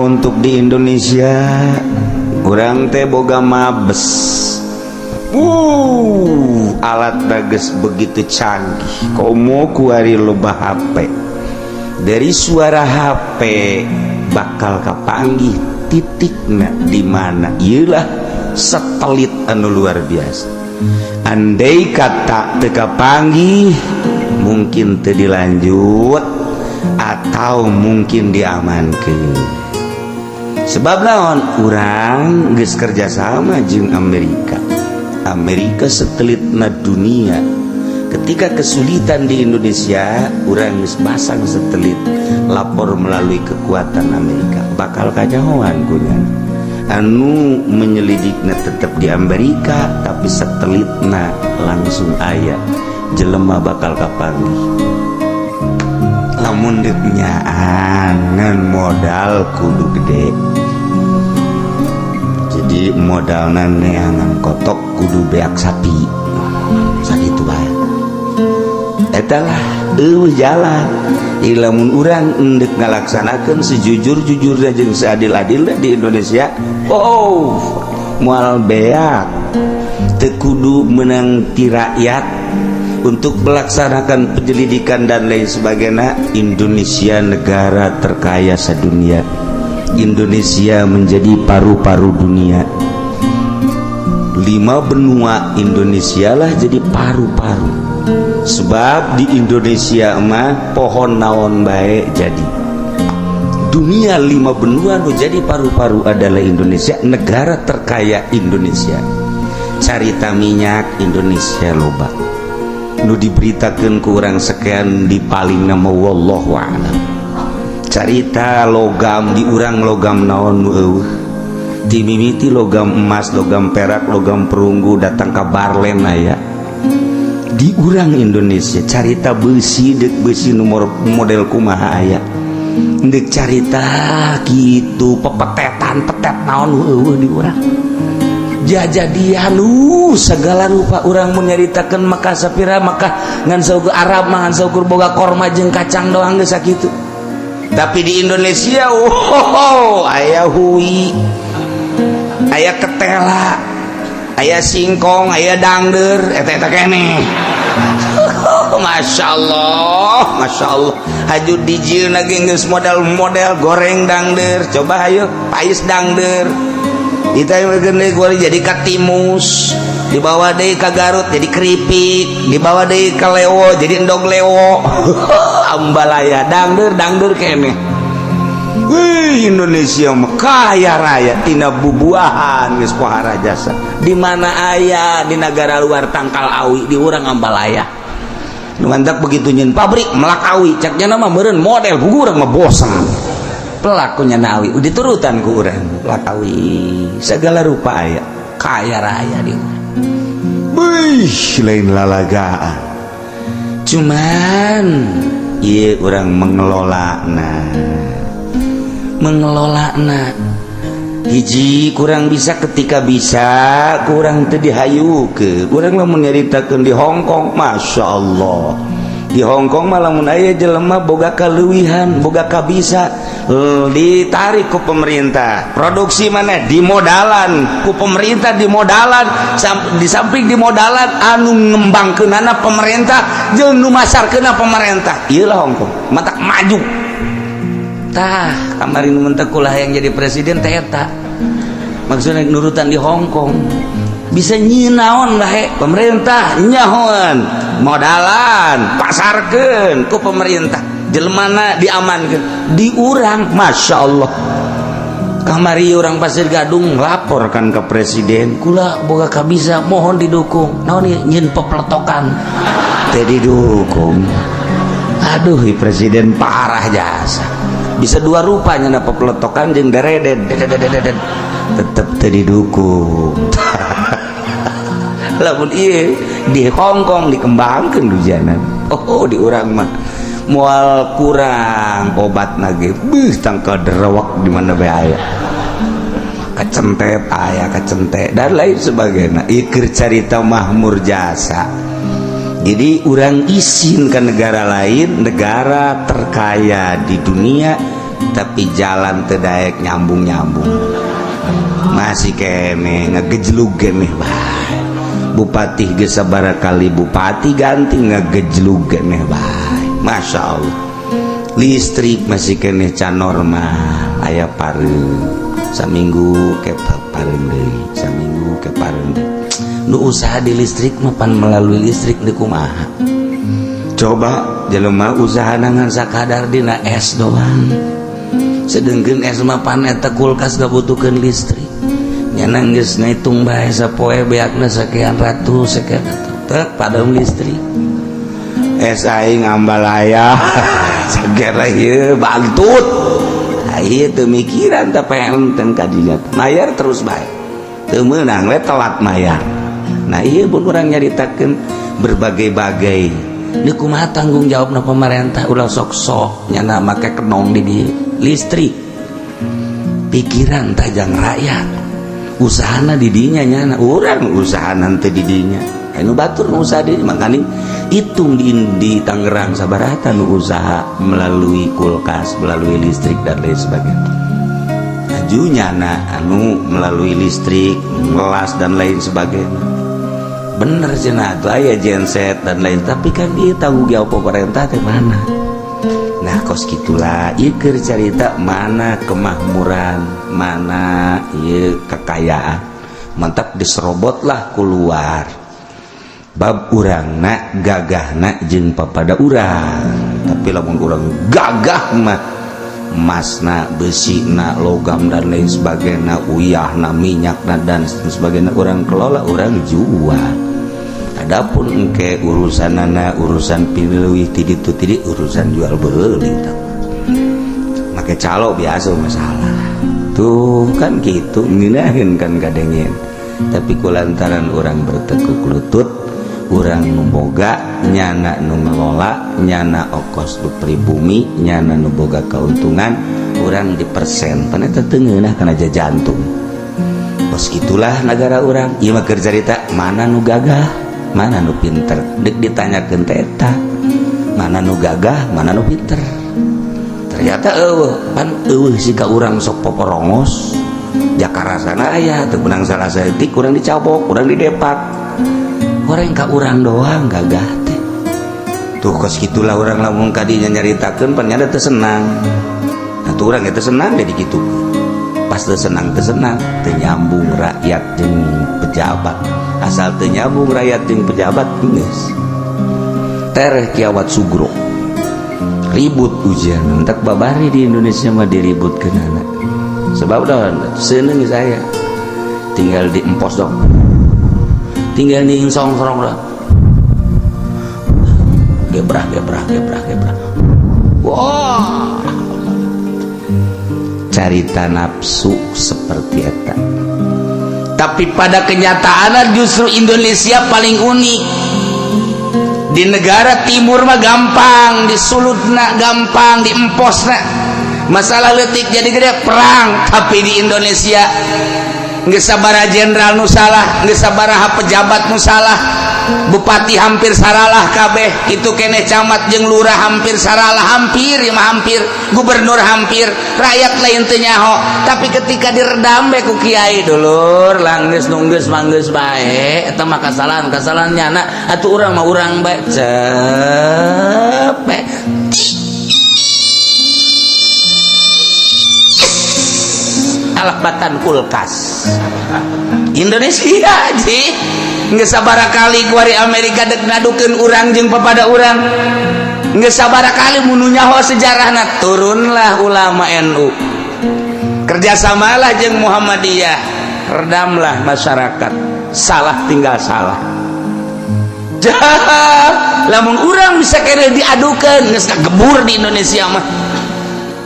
Untuk di Indonesia urang teh boga Mabes, alat bagus, begitu canggih. Komo kuari loba HP, dari suara HP bakal kapanggih titikna di mana. Iyalah, satelit anu luar biasa. Andai kata teu kapanggih, mungkin teu dilanjut atau mungkin diamankan. Sebab naon? Urang geus kerjasama jeung Amerika. Amerika satelitna dunia. Ketika kesulitan di Indonesia, urang geus pasang satelit, lapor melalui kekuatan Amerika, bakal kanyahoan kunya. Anu menyelidikna tetap di Amerika, tapi satelitna langsung aya jelema, bakal kapanggih lamun deuk nyaan. Ngan modal kudu gede, jadi modalna neangan kotok kudu beak sapi sakitu bae. Eta lah euweuh jalan. Jadi lamun urang endek ngalaksanakeun sejujur-jujurnya jeung seadil-adilnya di Indonesia, oh, moal beak. Teu kudu menang ti rakyat untuk melaksanakan penyelidikan dan lain sebagainya. Indonesia negara terkaya sedunia. Indonesia menjadi paru-paru dunia. Lima benua, Indonesia lah jadi paru-paru. Sebab di Indonesia mah pohon naon bae jadi dunia. Lima benua nu jadi paru-paru adalah Indonesia. Negara terkaya Indonesia. Carita minyak Indonesia loba nu diberitakan ku urang sekian di paling nama, wallahu a'lam. Carita logam di urang, logam naon nu euweuh? Dimimiti logam emas, logam perak, logam perunggu, datang ke Barlen aya di urang Indonesia. Carita besi, dek besi nomor model kumaha aya. Dek carita gitu pepetetan, petet naon euweuh di urang? Jajadian segala rupa. Urang mun nyaritakeun maka sapira maka ngan saukur Arab mah ngan saukur boga korma jeung kacang doang geus sakitu. Tapi di Indonesia, oh, aya hui, aya ketela, aya singkong, aya dangder, eta eta keneh. Masya Allah, Masya Allah. Haju dijieun lagi geus model-model goreng dangder. Coba hayo pais dangder. Kita gede goreng jadi katimus, dibawa deui ka Garut jadi keripik, dibawa deui ka Lewo jadi endog Lewo, ambalaya dangder, dangder keneh. Wih, Indonesia mah kaya raya tina bubuahan geus pohara jasa. Di mana aya di negara luar tangkal awi, di urang ambalaya? Nu mantak begitu nyeun pabrik melak awi, caknya nama meureun model buku urang mah bosen. Pelakunya awi udah turutan ku urang pelak awi, segala rupa aya, kaya raya di urang. Wih, lain lalagaan. Cuman iya, urang mengelola, nah, mengelola, nah, hiji kurang bisa. Ketika bisa kurang teu dihayu ke urang. Lamun nyaritakeun di Hong Kong, Masya Allah, di Hong Kong malah mun aya jelema boga kaleuwihan, boga kabisa, ditarik ku pemerintah. Produksi mana dimodalan ku pemerintah, dimodalan. Di samping dimodalan, anu ngembangkeunana pemerintah jeung nu masarkeunna pemerintah. Ieu lah Hong Kong matak maju. Tah, kamari nu mentek kulah yang jadi presiden teh eta maksudnya nurutan di Hong Kong. Bisa nyinaon lah pemerintah nyahoan, modalan, pasarkeun ku pemerintah, jelemana diamankan. Di urang, Masya Allah, kamari orang Pasir Gadung laporkan ke presiden, "Kula boga kabisa, mohon didukung." Naon? Nyieun pepletokan. Teh didukung. Aduh, presiden parah jasa. Bisa dua rupanya na, pepeletokan jeung dereden, tetep teu didukung. Lamun ieu di Hong Kong dikembangkeun hujanan. Oh, di urang mah moal kurang obat nage. Beuh, tangkal derewak di mana bae aya, kacentet aya, kacentet dan lain sebagainya. Ieu keur carita mahmur jasa. Jadi urang isin ke negara lain, negara terkaya di dunia. Tapi jalan teu daek nyambung-nyambung, masih keneh ngagejlug keneh bae. Bupati geus sabaraha kali bupati ganti, ngagejlug keneh bae. Masya Allah, listrik masih keneh can normal, aya pareum saminggu ke pareum deui, saminggu ke pareum deui. Nu usaha di listrik mah pan melalui listrik di kumaha coba? Jelema usaha ngan sakadar dina es doang, sedengkeun es mah pan eta kulkas ngabutuhkeun listrik. Nyana geus ngitung bae sapoe beakna sekian ratus, sekian ratus, padam listrik. Es aing ambalaya segera ieu bantut. Ieu teu mikiran teh enten kadinya mayar terus bae, teu meunang we telat mayar. Nah, ieu pun urang nyaritakeun berbagai-bagai. Di kumaha tanggung jawabna pemerintah? Ulah sok-sok nyana make kenong di dieu listrik, pikiran tajang rakyat usahana di dinya. Nyana urang usaha nanti di dinya, anu batur nu usaha di, makanya hitung di Tangerang sabaraha nu usaha melalui kulkas, melalui listrik, dan lain sebagainya. Ajunya na anu melalui listrik ngelas dan lain sebagainya. Bener cenah tuh aya genset dan lain, tapi kan dia tanggung jawab pemerintah teh mana? Nah, kos gitulah ieu keur carita mana kemakmuran, mana ieu kekayaan mantap diserobot lah keluar. Bab urangna gagahna jeung papada urang, tapi lamun urang gagah mah emasna, besina, logam, dan lain sebagainya, uyahna, minyakna, dan sebagainya, urang kelola, urang jual. Adapun engke urusanana urusan pilih ti ditu ti urusan jual beli make calo biasa masalah tuh kan gitu, ngeunaheun kan kadengin. Tapi kulantaran urang bertekuk lutut, urang nu boga, nyana nu ngelola, nyana okos nu pribumi, nyana nu boga keuntungan, urang di persen pan eta teu ngeunah kana jantung. Kos gitulah negara urang. Ieu mah keur carita mana nu gagah, mana nu pinter. Dek ditanyakeun teh eta mana nu gagah, mana nu pinter, ternyata eueuh. Pan eueuh siga urang sok poporongos jakarasana aya teu menang salah saeutik, urang dicabok, urang didepak, orang ka urang doang gagah teh. Tuh, kos gitulah urang lamun kadinya nyaritakeun pan nyada teu senang. Nah, tuh urang teu senang jadi kitu. Pas teu senang, teu senang, teu nyambung rakyat jeung pejabat. Asal teu nyambung rakyat jeung pejabat, geus tereh kiawat sugro ribut ujian entak babari di Indonesia mah diributkeun anak. Sebab dah seneng saya tinggal di empos dong, tinggal di song-song dah, gebrah gebrah gebrah gebrah. Wah, carita nafsu seperti eta. Tapi pada kenyataannya justru Indonesia paling unik. Di negara timur mah gampang disulutna, gampang diemposna, masalah leutik jadi gede, perang. Tapi di Indonesia geus sabaraha jenderal nu salah, geus sabaraha pejabat nu salah, bupati hampir saralah kabeh itu keneh, camat jeung lurah hampir saralah, hampir ya mah, hampir gubernur, hampir rakyat lain teu nyaho. Tapi ketika diredam bae ku kiai, "Dulur, langgeus nunggeus manggeus bae, eta mah kasalahan kasalahan nyana atuh, urang mah urang bae." Cepet alabatan kulkas Indonesia ji. Nggak sabaraha kali kuari Amerika dek ngadukeun urang jeung papada urang, nggak sabaraha kali mun nyaho sejarahna. Turunlah ulama NU, kerjasamalah jeung Muhammadiyah, redamlah masyarakat, salah tinggal salah. Lamun urang bisa kira diadukan, geus gebur di Indonesia mah.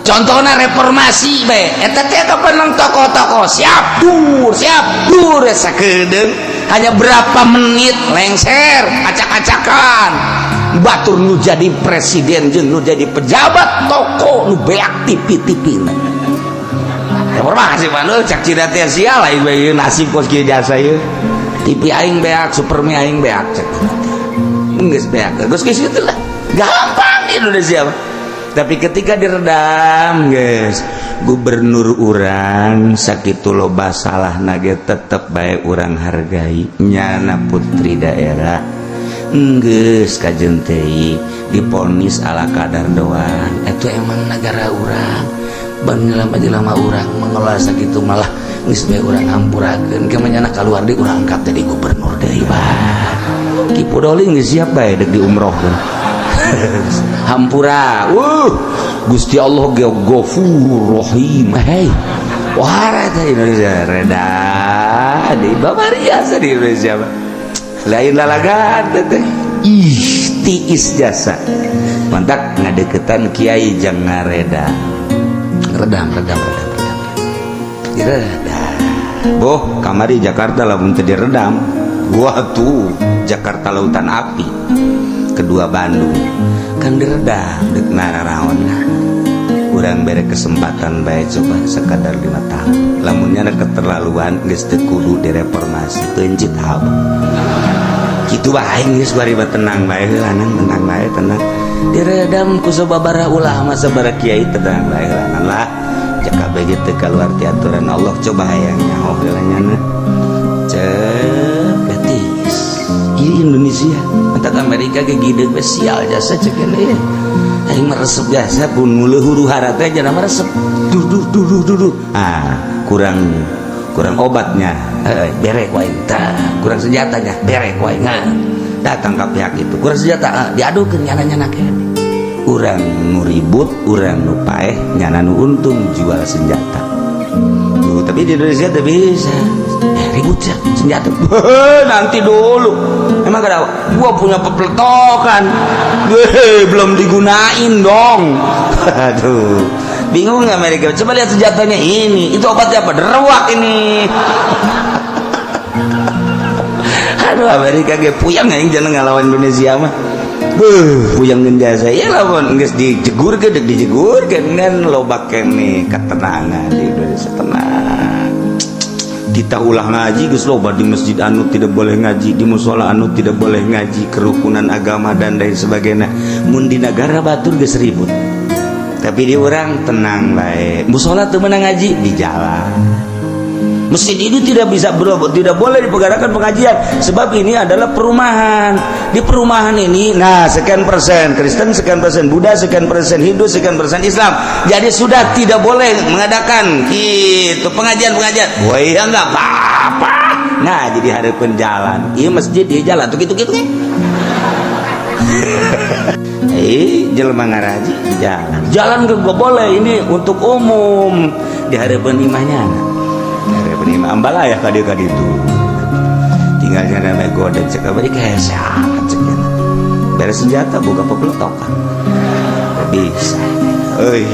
Contohnya reformasi be, eta teh kapan tokoh-tokoh siap dur, siap dur, sakedeung hanya berapa menit lengser, acak-acakan. Batur nu jadi presiden jeung nu jadi pejabat tokoh nu beak TV-TV. Reformasi mah cak cina teh sial lain bae, nasib kos kieu jasa ieu, TV aing beak, supermi aing beak, cek geus beak, geus geus. Itulah gampang di Indonesia mah. Tapi ketika diredam, guys, gubernur urang sakitu loba salah nage tetep bae urang hargai, nyana putri daerah. Enggeus kajeun teh diponis ala kadar doang. Itu emang negara urang, ban jelema-jelema urang mengelola sakitu malah geus bae urang hampurakeun. Ke nyana keluar di urang angkat jadi gubernur deui bah. Ki Pudoli geus siap bae dek diumrohkeun. Hampura. Gusti Allah ge Ghafur Rahim. Hei. Wah, teh Indonesia reda di babariasa di Indonesia mah. Lain lalagan teh. Ih, tiis jasa. Mantak ngadeketan kiai jang ngareda. Redam, redam, redam, redam. Diredam. Boh, kamari Jakarta lamun teu diredam. Wah tuh, Jakarta lautan api. Kedua Bandung kan diredam dek nararaon lah. Urang bere kesempatan bae coba sekadar 5 tahun. Lamunnya ada keterlaluan geus teu kudu direformasi, pencit haba. Kitu bae geus bari mah tenang bae heulanan, tenang bae, tenang. Diredam ku sababaraha ulama, sabaraha kiai, tenang bae heulanan lah. Jaka ge teu kaluar ti aturan Allah, coba hayang nyaho heula nyana. Cek gratis. Ieu Indonesia, entak Amerika ge gideg we sial jasa cek ini. Aing meresep jasa pun mulai huru hara teh jana meresep. Duh duh duh duh duh duh. Ah, kurang kurang obatnya. Bere ku aing tah, kurang senjatanya, bere ku aing. Nah, datang ke pihak itu. Kurang senjata, ah, diadukeun nyana-nyana kene. Urang nu ribut, urang nu paeh, nyana nu untung jual senjata. Tuh, tapi di Indonesia tuh bisa. Ribut ya, senjata. Nanti dulu. Emang ada gua punya pepletokan. Belum digunain dong. Aduh. Bingung nggak Amerika? Coba lihat senjatanya ini. Itu obatnya apa? Deruak ini. Aduh, Amerika ge puyang aing jangan ngalawan Indonesia mah. Beuh, puyang jasa. Ya lamun geus dijegur ke dek dijegur kan loba keneh ketenangan di Indonesia, tenang. Kita ulah ngaji geus loba di masjid anu tidak boleh ngaji, di musola anu tidak boleh ngaji, kerukunan agama dan lain sebagainya. Mun di negara batur geus ribut. Tapi di urang tenang bae. Musola teu meunang ngaji di jalan. Masjid ini tidak bisa berubah, tidak boleh dipergerakan pengajian sebab ini adalah perumahan. Di perumahan ini, nah sekian persen Kristen, sekian persen Buddha, sekian persen Hindu, sekian persen Islam. Jadi sudah tidak boleh mengadakan itu pengajian-pengajian. Wah, ya nggak apa-apa. Nah, jadi hareupeun jalan. Iya masjid di jalan tuh gitu-gitu. Jelema ngaraji di jalan. Jalan nggak boleh, ini untuk umum. Di hareupeun imahnya. Hareupeun imah ambalaya ka dieu ka ditu. Tinggal nyana namanya goden cek abadi kayak siapa cek nyana. Beres senjata boga pepeletokan. Bisa. Euy.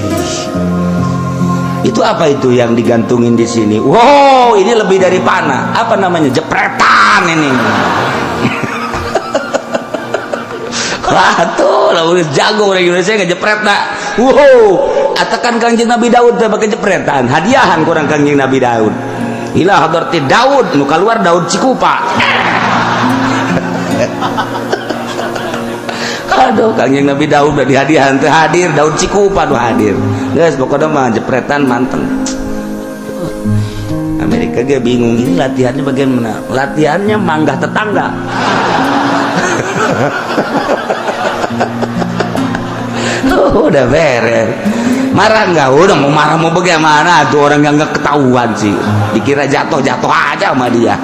Itu apa itu yang digantungin di sini? Wow, ini lebih dari panah. Apa namanya? Jepretan ini. Wah tuh, lah jago orang Indonesia ngejepret nak. Wow, atakan Kangjeng Nabi Daud teh pakai jepretan, hadiahan kurang Kangjeng Nabi Daud. Ila hadarti Daud, nu keluar Daud Cikupa. Aduh, Kangjeng Nabi Daud udah dihadiahan teh hadir, Daud Cikupa nu hadir. Geus pokoknya mah jepretan manteng. Amerika ge bingung ini latihannya bagaimana? Latihannya manggah tetangga. Oh, udah beres. Marah nggak? Udah mau marah mau bagaimana? Tuh orang yang nggak ketahuan sih. Dikira jatuh-jatuh aja sama dia.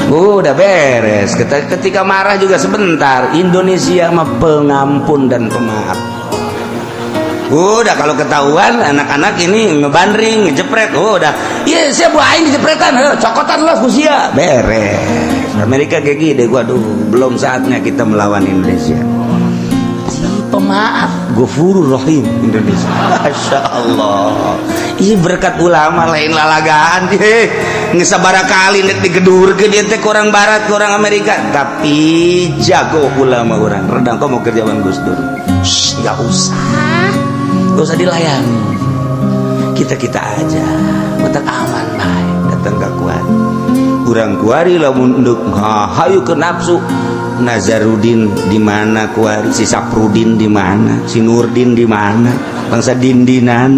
Oh, udah beres. Ketika marah juga sebentar. Indonesia mah pengampun dan pemaaf. Udah kalau ketahuan anak-anak ini ngebandring, ngejepret. Oh, udah. Iya, siap buah aing dijepretan. Cokotan lah kusia. Beres. Amerika kayak gini, waduh, belum saatnya kita melawan Indonesia. Si pemaaf, Ghafurur Rahim Indonesia. Masya Allah. Ini berkat ulama lain lalagaan. Ngesabara kali nek digedur ke dia teh kurang barat, kurang Amerika. Tapi jago ulama orang. Redang kau mau kerjaan Gus Dur. Shh, nggak usah. Nggak usah dilayani. Kita-kita aja. Otak aman baik. Datang ke kuat. Urang kuari lamun ndek hayu ke nafsu. Nazarudin di mana kuari, si Saprudin di mana, si Nurdin di mana, bangsa dindinan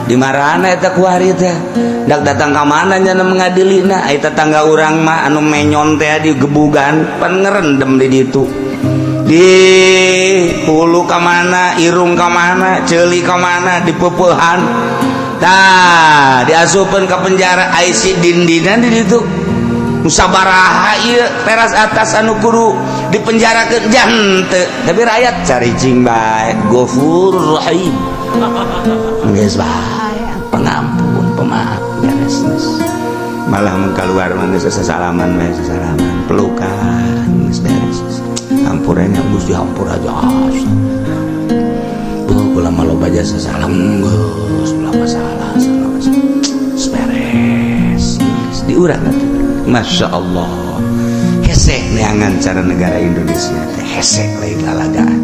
di marana eta kuari teh. Dak datang ka mana nya mengadilina? Ai tetangga urang mah anu menyon teh digebugan pan ngerendem di ditu, di hulu ka mana, irung ka mana, ceuli ka mana, dipeupehan tah, diasupeun ka penjara. Ai si dindinan di ditu musabaraha ieu teras atas anu kudu dipenjarakeun jante, tapi rakyat caricing bae. Gofur Rahim geus bae, pengampun, pemaaf, beres geus. Malah mun keluar mah geus sasalaman bae, sasalaman, pelukan, geus beres. Hampuranya geus dihampur aja. Bu, kula mah loba jasa salam geus, ulah masalah, salah beres. Geus diurang atuh. Masya Allah, hese neangan cara negara Indonesia teh hese, lain lalagaan.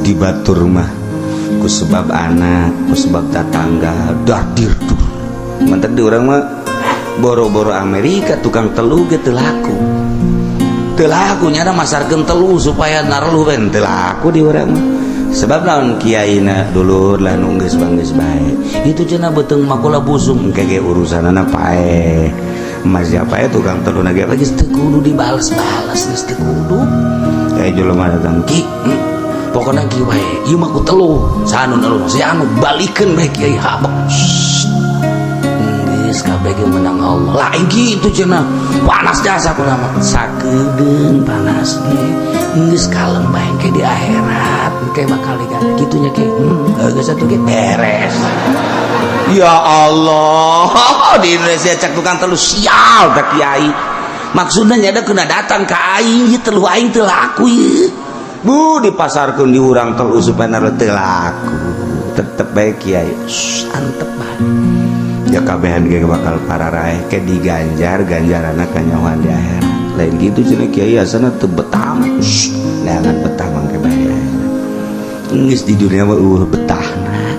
Di batur mah ku sebab anak, ku sebab tetangga, dardir dur. Mantap di urang mah boro-boro Amerika, tukang telu ge teu laku, teu laku. Nyana masarkeun telu supaya narluh ben teu laku di urang mah. Sebab naon? Kiaina dulur lah nu geus geus bae itu cenah beuteung makula busung. Engke ge urusanana paeh. Mas siapa ya tukang telu nage lagi teu kudu dibales-bales, geus teu kudu. Kayak jelema datang, "Ki, pokoknya ki wae ieu mah ku telu sanu anu si anu balikeun bae." Kiai habek, geus kabeh ge menang Allah. Lain kitu cenah, panas jasa kula mah. Sakedeung panas ge geus kalem bae, ke di akhirat ke bakal diganti kitu nya ke. Geus atuh ge beres. Ya Allah, di Indonesia cak tukang telu sial tak kiai. Maksudnya nyada kena datang ke aing ieu telu aing teu laku ieu. Bu, dipasarkeun di urang telu supaya teu laku. Tetep bae kiai. Shh, antep bae. Ya kabehan ge bakal pararaeh ke diganjar ganjaranna kanyahoan di akhirat. Lain gitu cenah kiai asana teu betah. Shh, neangan betah mangke bae. Geus di dunia mah eueuh betahna.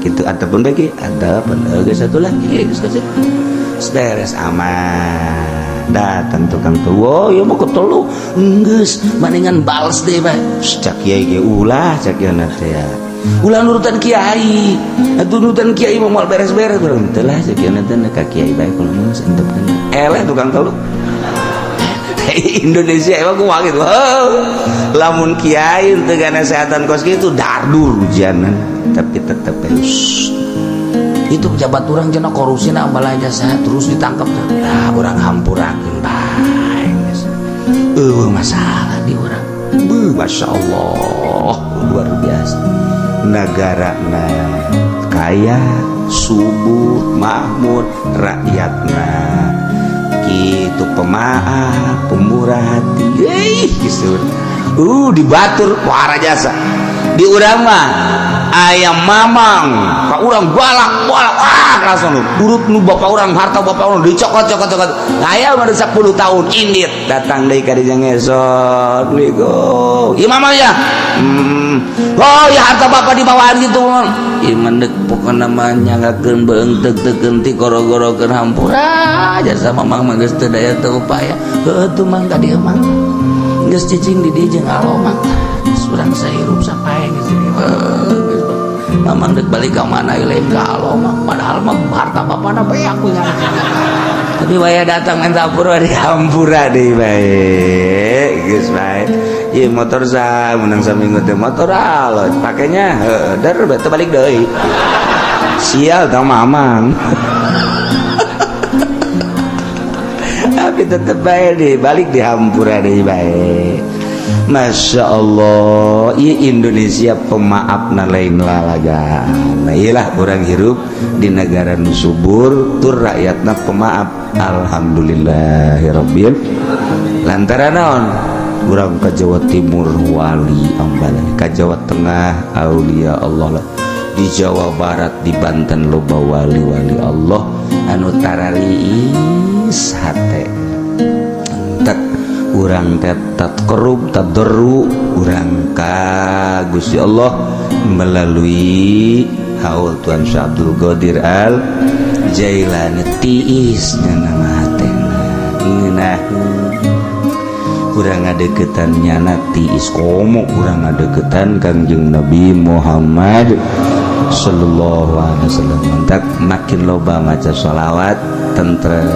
Gitu ataupun bagi ada geus satu lagi geus geus beres aman. Datang tukang tua, ya mau ketelu geus mendingan bales deh bae. Cak kiai ge ulah, cak kiai teh ya ulah nurutan kiai atuh, nurutan kiai mah moal beres-beres. Urang teh lah, cak kiai teh ka kiai bae kalau mah entep eleh tukang telu. Indonesia emang kumaha gitu. Lamun kiai teu nasehatan kos kitu dardur ujianan, tapi tetep itu pejabat orang cenah korupsi na ambal jasa terus ditangkap ya urang hampurakeun bae geus. Eueuh masalah di urang. Beuh, Masya Allah, luar biasa negara na kaya, subur, makmur, rakyatna gitu pemaaf, pemurah hati. Ih, gitu. Dibatur wara jasa. Di urang mah ayam mamang ka urang galak galak, ah langsung durut nu bapak urang, harta bapak urang dicokot cokot cokot. Aya mah 10 tahun indit datang deui ka dieu ngesot bego ieu mamang ya. Oh ya, harta bapak dibawaan gitu. Ieu mah deuk pokona mah nyanggakeun beung teuk ti goro-gorokeun hampura jasa mamang mah geus teu daya teu upaya. Heueuh tuh mang, ka dieu mang geus cicing di dieu jeung alomang. Geus urang sahirup sapae geus di dieu. Mamang dek balik ka mana lain ka alomang, padahal mah harta bapana beak punya. Tapi waya datang minta hampura, dihampura deui bae geus bae. Ieu motor sa menang saminggu teh motor alot pakainya heueuh der bete balik deui. Sial tau mamang, tapi tetep bae di balik dihampura deui bae. Masya Allah, ieu Indonesia pemaafna lain lalagan. Nah, iyalah orang hirup di negara nu subur tur rakyatna pemaaf. Alhamdulillahirabbil lantaran naon? Urang ke Jawa Timur wali ambal, ke Jawa Tengah aulia Allah lah, di Jawa Barat, di Banten loba wali-wali Allah anu tarariis hate. Entek urang tetap kerub tadarru urang ka Gusti Allah melalui haul Tuan Syekh Abdul Qadir Al Jailani. Tiis nama hatena ngeunaheun. Kurang ngadeukeutan nyana tiis, komo kurang ngadeukeutan Kangjeng Nabi Muhammad sallallahu alaihi wasallam. Mantak makin loba maca sholawat, tentrem.